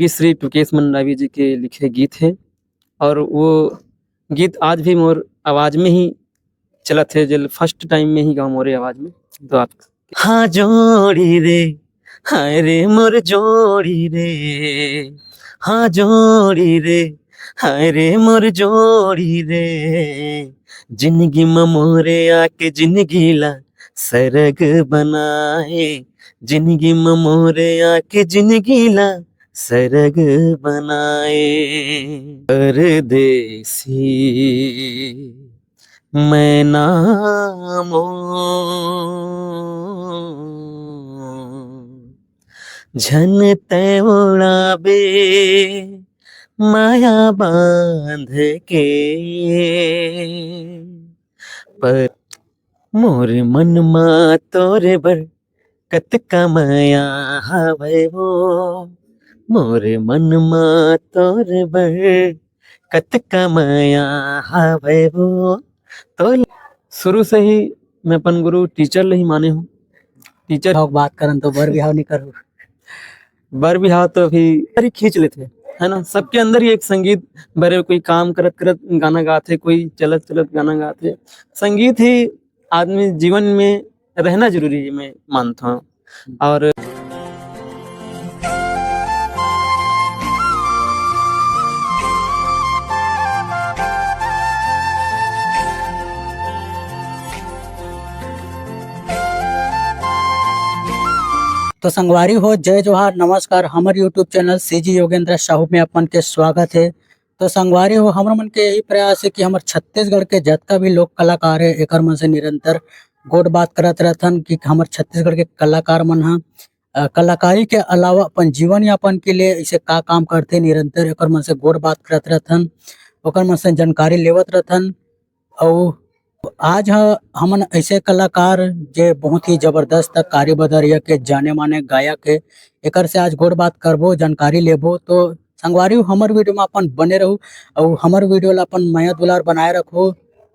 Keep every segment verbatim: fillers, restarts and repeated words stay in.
ये श्री टुकेश मंडावी जी के लिखे गीत हे और वो गीत आज भी मोर आवाज में ही चलत हे, जेल फर्स्ट टाइम में ही गाँव मोरे आवाज में। तो आप हाँ जोड़ी रे, हाय रे मोर जोड़ी रे, हाँ जोड़ी रे, हाय रे मोर जोड़ी रे, जिंदगी म मोरे आके जिंदगी ला सरग बनाए, जिंदगी म मोरे आके जिंदगी ला सरग बनाए। परदेसी मैना मोर, झन तै उड़ाबे माया बांध के। पर मोर मन मा तोरे बर कतका मया हवय वो, मोर मन मा तोरे बर कतका मया हवय वो। तो शुरू से ही मैं अपन गुरु टीचर ले ही माने हूँ। टीचर हव बात करन तो बर बिहाव नहीं करू। बर बिहाव तो अभी अरे खींच लेथे, है ना? सबके अंदर ही एक संगीत भरे, कोई काम करत करत गाना गाथे, कोई चलत चलत गाना गाथे। संगीत ही आदमी जीवन में रहना जरूरी है, मैं मानता हूँ। और तो संगवारी हो, जय जोहार, नमस्कार। हमर YouTube channel CG Yogendra Sahu में अपन के स्वागत है। तो संगवारी हो, हमर मन के यही प्रयास है कि हमर छत्तीसगढ़ के जतका भी लोक कलाकार है, एकर मन से निरंतर गोठ बात करत रहथन कि हमर छत्तीसगढ़ के कलाकार मन ह, अ, कलाकारी के अलावा अपन जीवन यापन के लिए ऐसे का काम करथे, निरंतर एकर मन से गोठ बात करत रहथन, ओकर मन से जानकारी लेवत रहथन। अउ आज ह हमन ऐसे कलाकार जे बहुत ही जबरदस्त कारी बदरिया के जाने माने गायक है, एकर से आज गोठ बात करबो, जानकारी लेबो। तो संगवारी हो, हमर वीडियो में अपन बने रहू अउ हमर वीडियो ला अपन मया दुलार बनाए रखो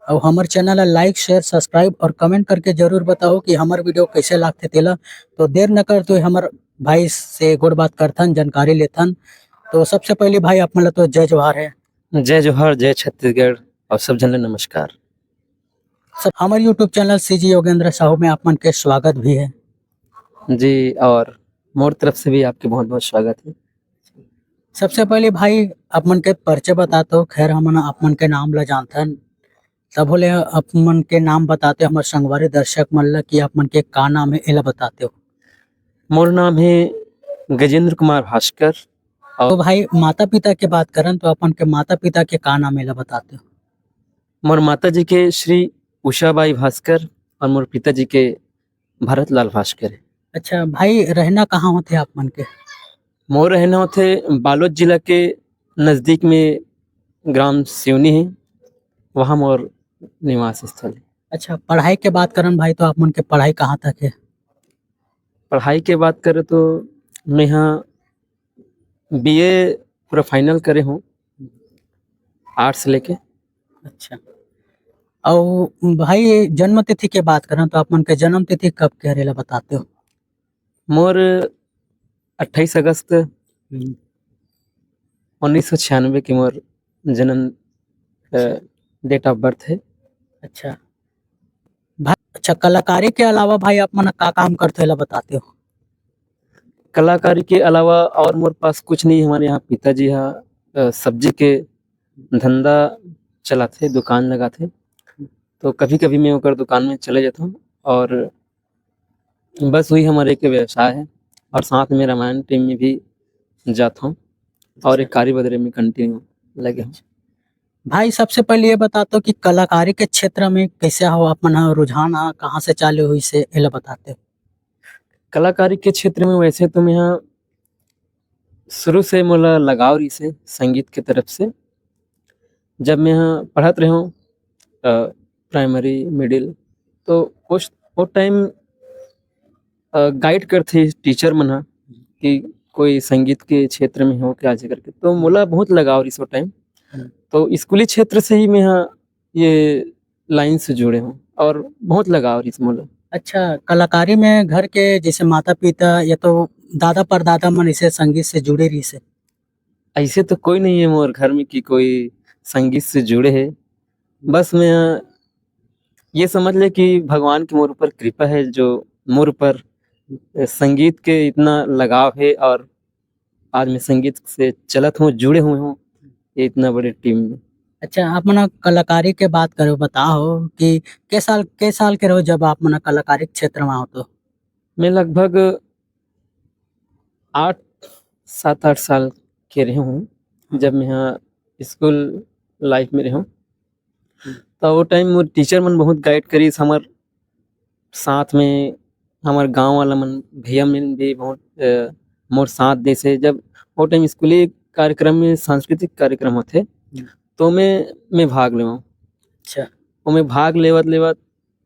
अउ हमर चैनल ला लाइक, शेयर, सब्सक्राइब और कमेंट करके जरूर बताओ कि हमर वीडियो कैसे लागथे तेला। तो देर न करते हुए हमर भाई से गोठ बात करथन, जानकारी लेथन। तो सबसे पहले भाई आप मन ला तो जय जोहार है। जय जोहार, जय छत्तीसगढ़ और सब झन ले नमस्कार। सब हमर YouTube channel CG Yogendra Sahu में आप मन के स्वागत भी है। जी, और मोर तरफ से भी आपके बहुत-बहुत स्वागत है। सबसे पहले भाई आप मन के परिचय बता तो, खैर हमन आप मन के नाम ला जानथन, तब होले आप मन के नाम बताते हमर संगवारी दर्शक मन ला कि आप मन के का नाम है, एला बताते हो। मोर नाम है गजेंद्र कुमार भास्कर। और तो भाई माता पिता के बात करन तो आप मन के माता पिता के का नाम है, एला बताते हो। मोर माता जी के श्री उषाबाई भास्कर और मोर पिताजी के भरत लाल भास्कर है। अच्छा भाई, रहना कहाँ होथे आप मन के? मोर रहना होथे बालोद जिला के नजदीक में ग्राम सिवनी है, वहाँ मोर निवास स्थल है। अच्छा, पढ़ाई के बात करन भाई, तो आप मन के पढ़ाई कहाँ तक है? पढ़ाई के बात करें तो मैं यहाँ बीए पूरा फाइनल करे हूँ, आर्ट्स लेके। अच्छा, अउ भाई जन्म तिथि के बात करन तो आप मन के जन्म तिथि कब के हरे, ला बताते हो? मोर अट्ठाईस अगस्त हम्म। उन्नीस सौ छियानवे के मोर जन्म, अ, डेट ऑफ बर्थ है। अच्छा भाई, अच्छा, कलाकारी के अलावा भाई आप मन का काम करते हो, ला बताते हो? कलाकारी के अलावा और मोर पास कुछ नहीं। हमारे यहाँ पिताजी हा, अ, सब्जी के धंधा चलाथे, दुकान लगाथे, तो कभी-कभी मैं ओकर दुकान में चले जाता हूँ और बस वही हमारे एक व्यवसाय है। और साथ में रामायण टीम में भी जाता हूँ और एक अच्छा। कारी बदरे में कंटिन्यू लगे हूँ। भाई, सबसे पहले ये बता दो कि कलाकारी के क्षेत्र में कैसे हो आप मन ह, रुझान ह, कहाँ से चालू हुई से, एला बताते हो। कलाकारी के क्षेत्र में वैसे तो मैं यहाँ शुरू से मोला लगाव रहिसे संगीत के तरफ से। जब मैं यहाँ पढ़त रहे हूँ, अ, प्राइमरी, मिडिल, तो उस, वो टाइम, अ, गाइड करथे टीचर मन ह कि कोई संगीत के क्षेत्र में हो क्या, ऐसे करके। तो मोला बहुत लगाव रहिस वो टाइम। हम्म। तो स्कूली क्षेत्र से ही मैं यहाँ ये लाइन से जुड़े हूँ और बहुत लगाव रहिस मोला। अच्छा, कलाकारी में घर के जैसे माता-पिता या तो दादा परदादा मन इसे संगीत से जुड़े रहिस हे? ऐसे तो कोई नहीं है मोर घर में कि कोई संगीत से जुड़े है। बस मैं ये समझ ले कि भगवान की मोर ऊपर कृपा है, जो मोर ऊपर संगीत के इतना लगाव है और आज मैं संगीत से चलत हूँ, जुड़े हुए हूँ ये इतना बड़े टीम में। अच्छा, आप मन कलाकारी के बात करो, बताओ कि के साल, के साल के रहो जब आप मन कलाकारी क्षेत्र में हो तो? मैं लगभग आठ, सात आठ साल के रहे हूँ, जब मैं यहाँ स्कूल लाइफ में रहे हूँ। तो वो टाइम मोर टीचर मन बहुत गाइड करिस, हमर साथ में हमर गांव वाला मन, भैया मन भी बहुत, अ, मोर साथ देसे। जब वो टाइम स्कूली कार्यक्रम में, सांस्कृतिक कार्यक्रम होथे, हम्म। तो मैं, मैं भाग लेवं। अच्छा। ओमे भाग लेवत, लेवत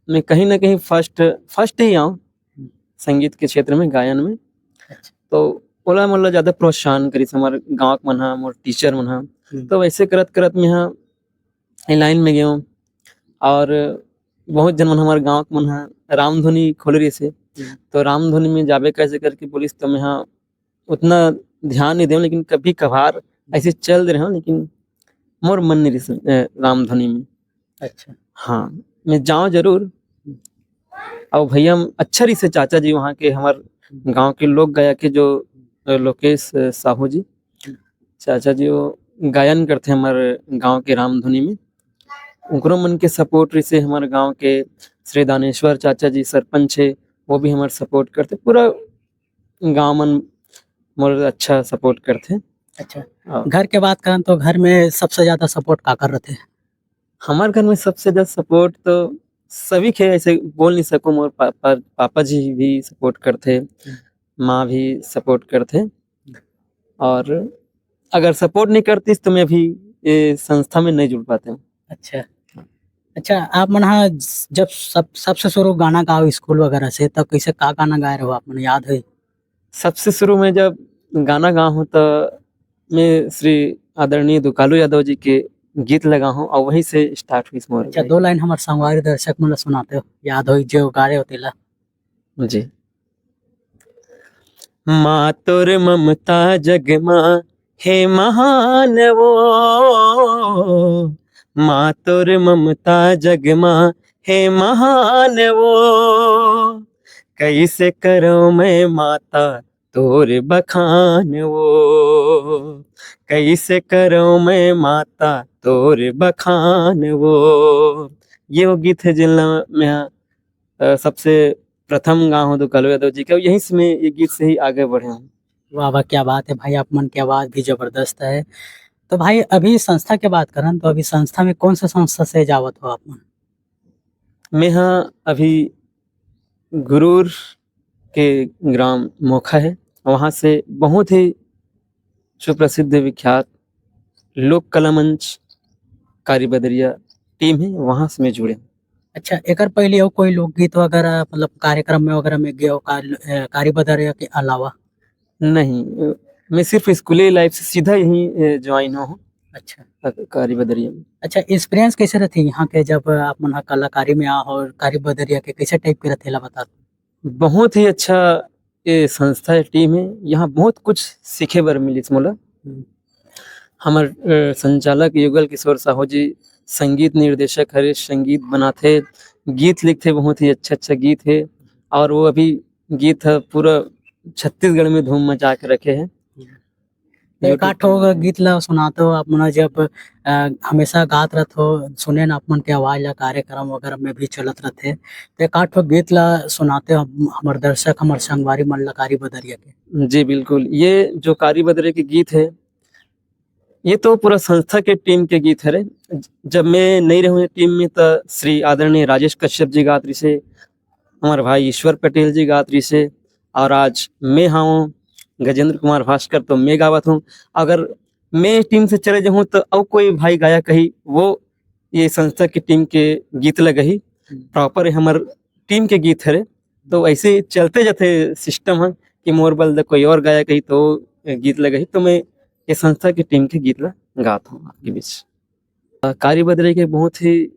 मैं कहीं ना कहीं फर्स्ट, फर्स्ट ही आऊँ हम्म। संगीत के क्षेत्र में, गायन में। अच्छा। तो ओला मोला ज़्यादा प्रोत्साहन करिस हमर गाँव के मन ह, मोर टीचर मन ह। हम्म। तो वैसे करत, करत मैं ह ए लाइन में गए हूँ और बहुत जन मन हमर गाँव के मन ह रामधुनी खोले रहिस हे। हम्म। तो रामधुनी में जाबे कैसे करके बोलिस, तो मैं ह उतना ध्यान नहीं देवं, लेकिन कभी कभार ऐसे चल दे रहे हूँ, लेकिन मोर मन नहीं रहिस, अ, रामधुनी में। अच्छा। हाँ, मैं जाऊँ जरूर। और भैया हम अच्छा रहिस हे, चाचा जी वहाँ के, हमर गाँव के लोक गायक के जो, अ, लोकेश, अ, साहू जी, चाचा जी वो गायन करथे हमर गाँव के रामधुनी में। उनकरो मन के सपोर्ट रहिस हे, हमर गाँव के श्री दानेश्वर चाचा जी सरपंच हे, वो भी हमर सपोर्ट करथे। पूरा गाँव मन मोर अच्छा सपोर्ट करथे। अच्छा, हाँ। घर के बात करन तो घर में सबसे ज्यादा सपोर्ट काकर रथे? हमर घर में सबसे ज्यादा सपोर्ट तो सभी के, ऐसे बोल नहीं सकूं, मोर पापा, पापा जी भी सपोर्ट करथे, हम्म। माँ भी सपोर्ट करथे, और अगर सपोर्ट नहीं करतीस तो मैं अभी ये संस्था में नहीं जुड़ पाते हूँ। अच्छा। अच्छा, आप मन ह जब सब, सबसे शुरू गाना गाओ स्कूल वगैरह से, तब कैसे का गाना गाए रहो, आप मन याद है? सबसे शुरू में जब गाना गा हूँ तो मैं श्री आदरणीय दुकालू यादव जी के गीत लगा हूँ और वहीं से स्टार्ट हुई मोर। अच्छा, दो लाइन हमर संगवारी दर्शक मन ला सुनाते हो, याद होई जो गा रहे हो तेला। जी। माँ तोर ममता जग मा हे महान वो, माँ तोर ममता जग मा हे महान वो, कैसे करो मैं माता तोर बखान वो, कैसे करो मैं माता तोर बखान वो। ये वो गीत है जिनला मैं, अ, सबसे प्रथम गा हूँ दुकालू यादव जी के, यहीं से मैं ये गीत से ही आगे बढ़े हूँ। वाह वाह, क्या बात है भाई, आप मन की आवाज भी जबरदस्त है। तो भाई अभी संस्था के बात करन तो अभी संस्था में कौन सा संस्था से जावत हो आप मन? मैं हाँ अभी गुरूर के ग्राम मोखा है, वहाँ से बहुत ही सुप्रसिद्ध विख्यात लोक कला मंच कारी बदरिया टीम है, वहाँ से मैं जुड़े हूँ। अच्छा, एकर पहले और कोई लोकगीत वगैरह, मतलब कार्यक्रम में वगैरह में गए हो का-, अ, कारी बदरिया के अलावा? नहीं, अ, मैं सिर्फ स्कूली लाइफ से सीधा यहीं, अ, ज्वाइन हुआ हूँ। अच्छा। अ, कारी बदरिया में। अच्छा, एक्सपीरियंस कैसे रहते यहाँ के जब आप मन ह कलाकारी में आ हो और कारी बदरिया के कैसे टाइप के रहते ला बता? बहुत ही अच्छा ये संस्था है, टीम है, यहाँ बहुत कुछ सीखे बर मिलिस मोला। हम्म। हमर, अ, संचालक युगल किशोर साहू जी संगीत निर्देशक हरे, संगीत बनाथे, गीत लिखथे, बहुत ही अच्छा-अच्छा गीत हे और वो अभी गीत ह पूरा छत्तीसगढ़ में धूम मचा के रखे हे। हम्म। तो एक आध ठो गीत ला सुनाते हो आप मन जब, अ, हमेशा गात रहत हो, सुने न आप मन के आवाज ला कार्यक्रम वगैरह में भी चलत रहथे, तो एक आध ठो गीत ला सुनाते हो हम, हमर दर्शक, हमर संगवारी मन ला कारी बदरिया के। जी बिल्कुल, ये जो कारी बदरिया के गीत है, ये तो पूरा संस्था के टीम के गीत हरे। जब मैं नहीं रहूँ टीम में, तो श्री आदरणीय राजेश कश्यप जी गात रिसे, हमारे भाई ईश्वर पटेल जी गात रिसे, और आज मैं हाँ गजेंद्र कुमार भास्कर, तो मैं गावत हूँ। अगर मैं टीम से चले जाऊँ, तो और कोई भाई गाया कही, वो ये संस्था की टीम के गीत लगही। हम्म। प्रॉपर हमार टीम के गीत हरे, तो ऐसे चलते जाते सिस्टम है कि मोर बल दे कोई और गाया कही, तो गीत लगही। तो मैं ये संस्था की टीम के गीत ला गात हूँ आपके बीच। अ, कारी बदरे के बहुत ही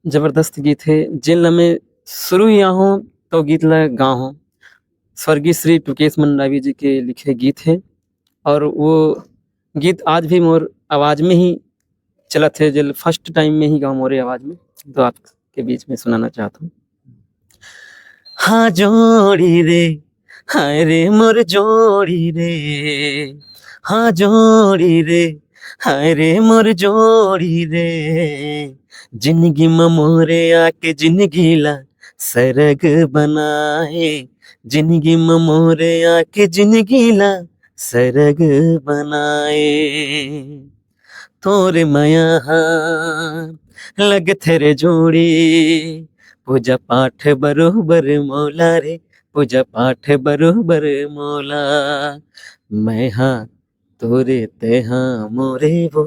जबरदस्त गीत है, जिन ल मैं शुरू ही आहूँ तो गीत ल गाहूँ। स्वर्गीय श्री टुकेश मंडावी जी के लिखे गीत है और वो गीत आज भी मोर आवाज में ही चलत हे, जेल फर्स्ट टाइम में ही गाँव मोरे आवाज में, तो आपके बीच में सुनाना चाहत हूँ। हाँ जोड़ी रे, हाय रे मोर जोड़ी रे, हाँ जोड़ी रे, हाय रे मोर जोड़ी रे, जिंदगी म मोरे आके जिंदगी ला सरग बनाए, जिंदगी म मोरे आके जिंदगी ला सरग बनाए। तोरे मया हा लगथे रे जोड़ी, पूजा पाठ बरोबर मोला रे, पूजा पाठ बरोबर मोला। मैं हा तोरे, तेहा मोरे वो,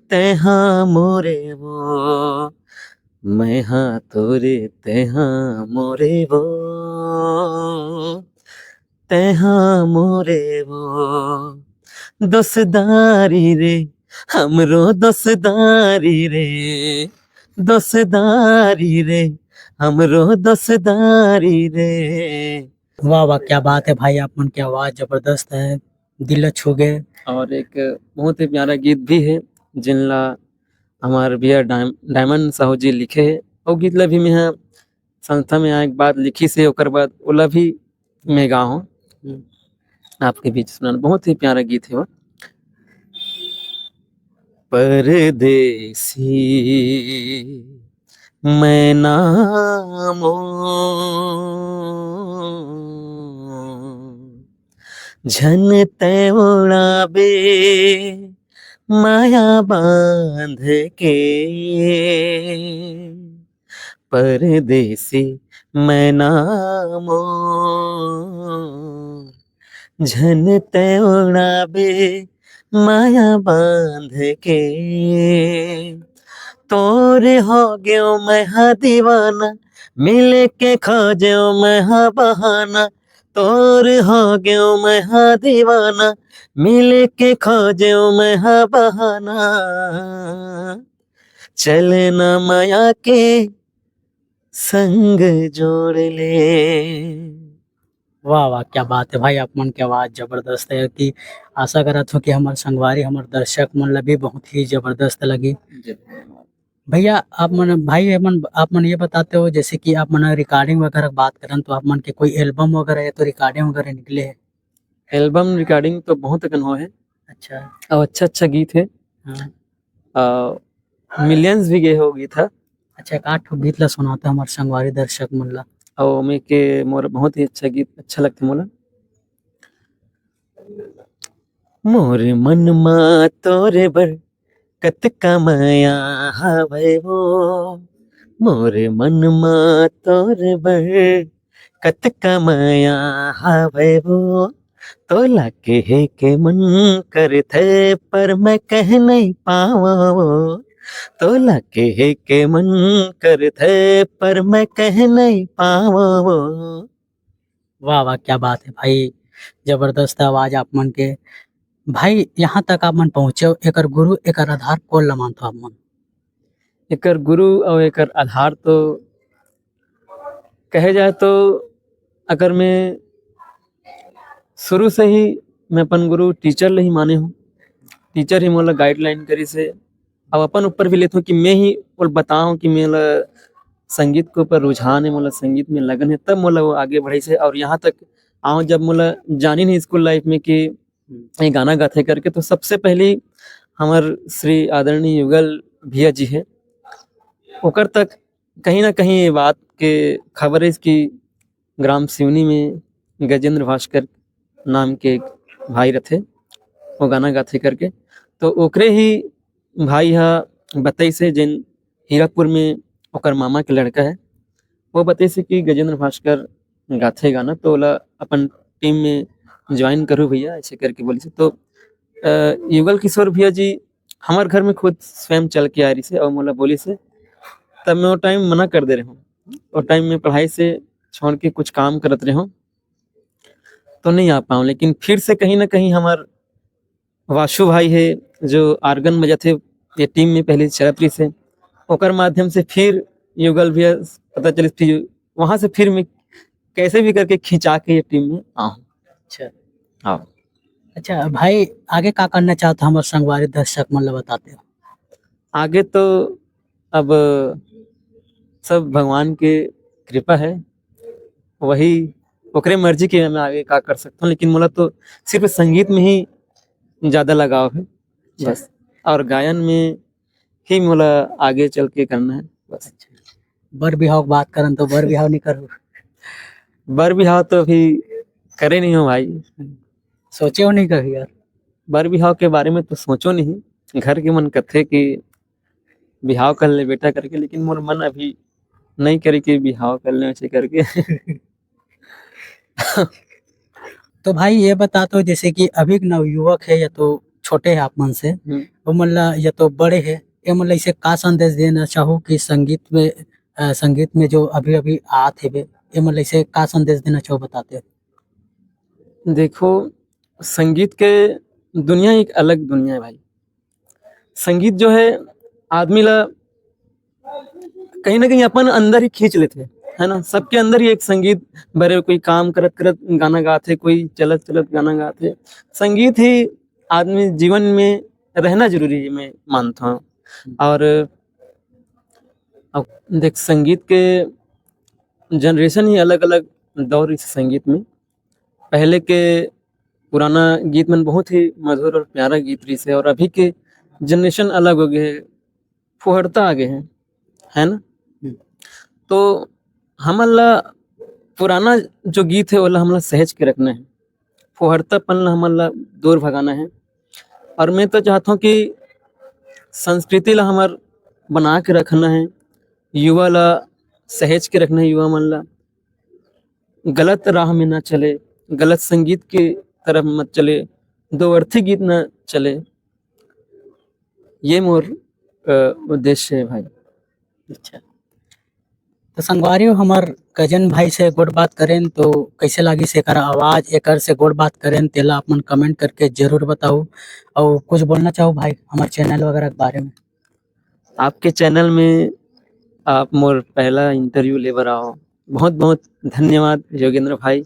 तेहा मोरे वो, मैं हा तोरे, तेहा मोरे वो, तेहा मोरे वो। दोस्तारी रे, हमरो दोस्तारी रे, दोस्तारी रे, हमरो दोस्तारी रे। वाह वाह, क्या बात है भाई, आप मन की आवाज जबरदस्त है, दिल ला छू गए। और एक बहुत ही प्यारा गीत भी है, जिनला हमार भैया डायम-, डायमंड साहू जी लिखे है। वो गीत ला भी मैं संस्था में आए के बाद लिखिस हे, ओकर बाद ओला भी मैं गा हूँ। हम्म। आपके बीच सुनाना, बहुत ही प्यारा गीत है वो। परदेसी मैना मोर, झन तै उड़ाबे माया बांध के। परदेसी मैना मोर, झन तै उड़ाबे माया बांध के। तोर हो गेव मैं हा दीवाना, मिले के खोजेव मैं हा बहाना। तोर हो गेव मैं हा दीवाना, मिले के खोजेव मैं हा बहाना। चल ना माया के संग जोड़ ले। वाह वाह, क्या बात है भाई, आप मन के आवाज जबरदस्त है। कि आशा करत हूँ कि हमर संगवारी, हमर दर्शक मन ला भी बहुत ही जबरदस्त लगी। जी। भैया, आप मन, भाई, आप मन, आप मन ये बताते हो, जैसे कि आप मन रिकॉर्डिंग वगैरह के बात करन, तो आप मन के कोई एल्बम वगैरह है, तो रिकॉर्डिंग वगैरह निकले है? एल्बम रिकॉर्डिंग तो बहुत अकन हो है। अच्छा। और अच्छा अच्छा गीत है। हाँ। मिलियंस भी गए हो गीत है। अच्छा, एक आठ ठो गीत ला सुनाते हमारे संगवारी दर्शक मन ला। और ओमे के मोर बहुत ही अच्छा गीत अच्छा लगता मोला। मोर मन मा तोरे बर कतका मया हवय वो, मोर मन मा तोरे बर कतका मया हवय वो। तोला कहे के मन करथे पर मैं कह नहीं पावं वो, तोला कहे के मन करथे पर मैं कह नहीं पावं वो। वाह वाह, क्या बात है भाई, जबरदस्त आवाज आप मन के। भाई, यहाँ तक आप मन पहुँचे हो, एकर गुरु, एकर आधार कोन ला मानथो आप मन? एकर गुरु और एकर आधार तो कहे जाए तो अगर मैं शुरू से ही मैं अपन गुरु टीचर ले ही माने हूँ। टीचर ही मोला गाइडलाइन करिस हे। अब अपन ऊपर भी लेथों कि मैं ही ओला बताऊँ कि मोला संगीत के ऊपर रुझान है, मोला संगीत में लगन है, तब मोला वो आगे बढ़ाइस हे। और यहाँ तक आऊँ जब मोला जानिन हे स्कूल लाइफ में कि ये गाना गाथे करके, तो सबसे पहले हमर श्री आदरणीय युगल भैया जी है, ओकर तक कहीं ना कहीं ये बात के खबर है कि ग्राम सिवनी में गजेंद्र भास्कर नाम के एक भाई रथे, वो गाना गाथे करके। तो ओकरे ही भाई हा बताइस हे, जेन हीरापुर में ओकर मामा के लड़का है, वो बताइस हे कि गजेंद्र भास्कर गाथे गाना, तो ओला अपन टीम में ज्वाइन करू भैया, ऐसे करके बोलिस हे। तो अ, युगल किशोर भैया जी हमार घर में खुद स्वयं चल के आ रहिस हे और मोला बोलिस हे, तब मैं वो टाइम मना कर दे रहे हूँ। वो टाइम में पढ़ाई से छोड़ के कुछ काम करत रहे हूँ, तो नहीं आ पाऊँ। लेकिन फिर से कहीं ना कहीं हमार वाशु भाई है, जो आर्गन बजाथे, ये टीम में पहले चलत रहिस हे, ओकर माध्यम से फिर युगल भैया पता चलिस, फिर वहाँ से फिर मैं कैसे भी करके खिंचा के ये टीम में आऊँ। अच्छा। हाँ। अच्छा भाई, आगे का करना चाहत हो, हमर संगवारी दर्शक मन ल बताते हो? आगे तो अब सब भगवान के कृपा है, वही, ओकरे मर्जी के मैं आगे का कर सकता हूँ, लेकिन मोला तो सिर्फ संगीत में ही ज्यादा लगाव है। अच्छा। बस, और गायन में ही मोला आगे चल के करना है, बस। अच्छा। बर बिहाव के बात करन तो बर बिहाव नहीं करू? बर बिहाव तो अभी करे नहीं हो भाई। सोचे हो नहीं कभी यार? बर बिहाव के बारे में तो सोचो नहीं, घर के मन कथे कि बिहाव कर ले बेटा करके, लेकिन मोर मन अभी नहीं करे कि बिहाव कर ले वैसे करके। तो भाई ये बता, तो जैसे कि अभी के नवयुवक है या तो छोटे है आप मन से, हम्म। वो मन ला या तो बड़े है, ये मन ला इसे का संदेश देना चाहो कि संगीत में, अ, संगीत में जो अभी-अभी आत हेबे, ये मन ला इसे का संदेश देना चाहो, बताते हो? देखो, संगीत के दुनिया एक अलग दुनिया है भाई। संगीत जो है, आदमी ला कहीं ना कहीं अपन अंदर ही खींच लेथे, है ना? सबके अंदर ही एक संगीत भरे, कोई काम करत करत गाना गाथे, कोई चलत चलत गाना गाथे। संगीत ही आदमी जीवन में रहना जरूरी है, मैं मानता हूँ। और अब देख, संगीत के जनरेशन ही अलग अलग दौर इस संगीत में। पहले के पुराना गीत मन बहुत ही मधुर और प्यारा गीत रहिस हे, और अभी के जनरेशन अलग हो गए है, फुहड़ता आ गए है, है ना? हम्म। तो हमन ला पुराना जो गीत है, ओला हमन ला सहेज के रखना है, फुहड़तापन ला हमन ला दूर भगाना है। और मैं तो चाहता हूँ कि संस्कृति ला हमर बना के रखना है, युवा ला सहेज के रखना है, युवा मन ला गलत राह में ना चले, गलत संगीत के तरफ मत चले, दो अर्थी गीत ना चले। ये मोर, अ, उद्देश्य है भाई। अच्छा। तो संगवारी हो, हमर गजन भाई से गोठ बात करेन तो कैसे लागिस एकर आवाज, एकर से गोठ बात करेन, तेला आप मन comment करके जरूर बताओ। और कुछ बोलना चाहो भाई हमर चैनल वगैरह के बारे में? आपके चैनल में आप मोर पहला इंटरव्यू ले बर आओ, बहुत बहुत धन्यवाद योगेंद्र भाई।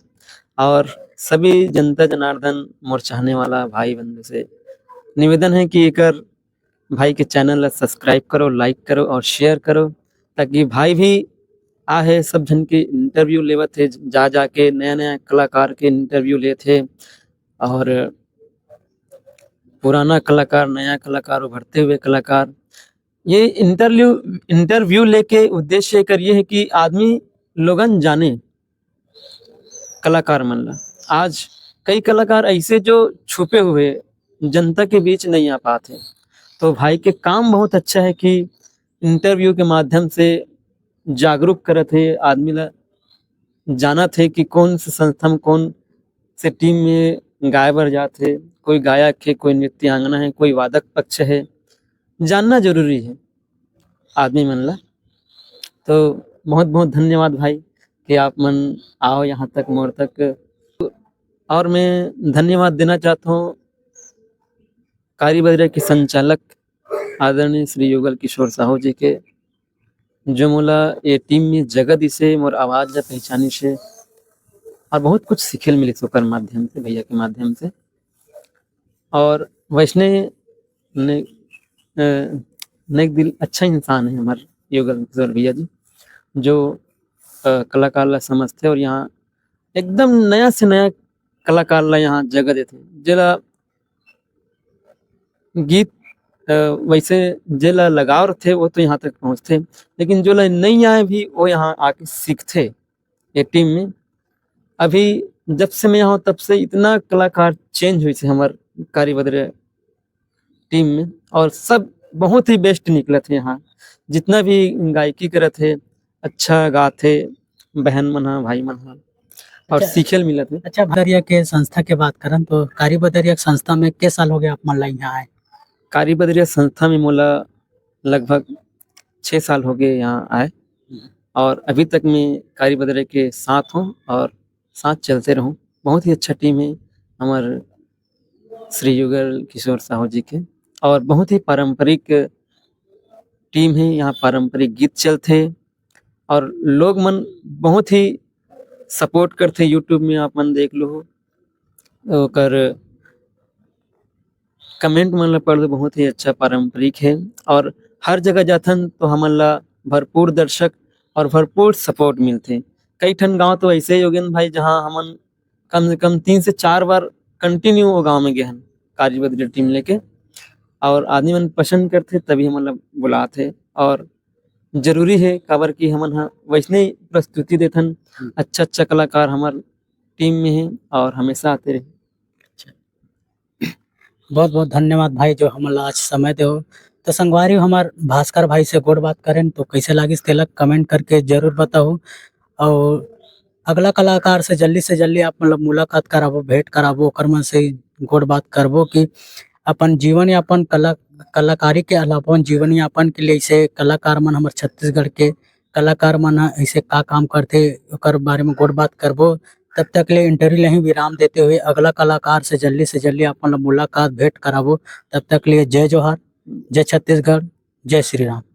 और सभी जनता जनार्दन, मोर चाहने वाला भाई बंधु से निवेदन है कि एकर भाई के चैनल ला सब्सक्राइब करो, लाइक करो और शेयर करो, ताकि भाई भी आहे सब झन के इंटरव्यू लेवत हे, जा जाके नया नया कलाकार के इंटरव्यू लेत हे, और पुराना कलाकार, नया कलाकार, उभरते हुए कलाकार, ये इंटरव्यू, इंटरव्यू लेके उद्देश्य एकर ये है कि आदमी लोगन जाने कलाकार मन ला। आज कई कलाकार ऐसे जो छुपे हुए जनता के बीच नहीं आ पाते, तो भाई के काम बहुत अच्छा है कि इंटरव्यू के माध्यम से जागरूक करत हे, आदमी ला जानत हे कि कौन से संस्था में, कौन से टीम में गाए बर जात हे, कोई गायक है, कोई नृत्यांगना है, कोई वादक पक्ष है, जानना जरूरी है आदमी मन ला। तो बहुत बहुत धन्यवाद भाई कि आप मन आओ यहाँ तक, मोर तक। और मैं धन्यवाद देना चाहता हूँ कारी बदरिया के संचालक आदरणीय श्री युगल किशोर साहू जी के, जो मोला ये टीम में जगह दिसे, मोर आवाज ला पहचानिस हे, और बहुत कुछ सीखे ल मिलिस ओकर माध्यम से, भैया के माध्यम से। और वैसने ने, अ, नेक दिल अच्छा इंसान है हमार युगल किशोर भैया जी, जो, अ, कलाकार ला समझते और यहाँ एकदम नया से नया कलाकार ला यहाँ जगह देते, जेला गीत, अ, वैसे जेला लगाव रथे, वो तो यहाँ तक पहुँचथे, लेकिन जो ला नहीं आए भी, वो यहाँ आके सीखथे ये टीम में। अभी जब से मैं यहाँ हूँ, तब से इतना कलाकार चेंज हुई से हमार कारी बदरे टीम में, और सब बहुत ही बेस्ट निकलत हे यहाँ। जितना भी गायकी करत हे, अच्छा गात हे बहन मन हा, भाई मन हा, और अच्छा। सीखे ल मिलत हे। अच्छा, बदरिया के संस्था के बात करन तो कारी बदरिया के संस्था में के साल हो गया आप मन ला यहाँ आए? कारी बदरिया संस्था में मोला लगभग छः साल हो गए यहाँ आए, और अभी तक मैं कारी बदरिया के साथ हूँ और साथ चलते रहूँ। बहुत ही अच्छा टीम है हमार श्री युगल किशोर साहू जी के, और बहुत ही पारंपरिक टीम है। यहाँ पारंपरिक गीत चलथे और लोग मन बहुत ही सपोर्ट करथे। YouTube में आप मन देख लो, ओकर कमेंट मन ला पढ़ दो, बहुत ही अच्छा पारंपरिक है। और हर जगह जाथन तो हमन ला भरपूर दर्शक और भरपूर सपोर्ट मिलथे। कई ठन गांव तो ऐसे ही, योगेंद्र भाई, जहां हमन कम से कम तीन से चार बार कंटिन्यू वो गांव में गए हन, काजी बद्री टीम लेके। और आदमी मन पसंद करथे, तभी हमन ला बुलाथे। और जरूरी है, काबर कि हमन ह वैसने ही प्रस्तुति देथन। हम्म। अच्छा अच्छा कलाकार हमर टीम में है और हमेशा आते रहे। बहुत बहुत धन्यवाद भाई, जो हमन ला आज समय देहो। तो संगवारी, हमर भास्कर भाई से गोठ बात करेन तो कैसे लागिस, तेला कमेंट करके जरूर बताओ। और अगला कलाकार से जल्दी से जल्दी आप, मतलब, मुलाकात कराबो, भेंट कराबो, ओकर मन से गोठ बात करबो कि अपन जीवन यापन, कला कलाकारी के अलावा अपन जीवन यापन के लिए ऐसे कलाकार मन, हमर छत्तीसगढ़ के कलाकार मन ह ऐसे का काम करथे, ओकर बारे में गोठ बात करबो। तब तक ले इंटरव्यू ले ही विराम देते हुए अगला कलाकार से जल्दी से जल्दी अपन ला मुलाकात, भेंट कराबो। तब तक लिए जय जोहार, जय छत्तीसगढ़, जय श्री राम।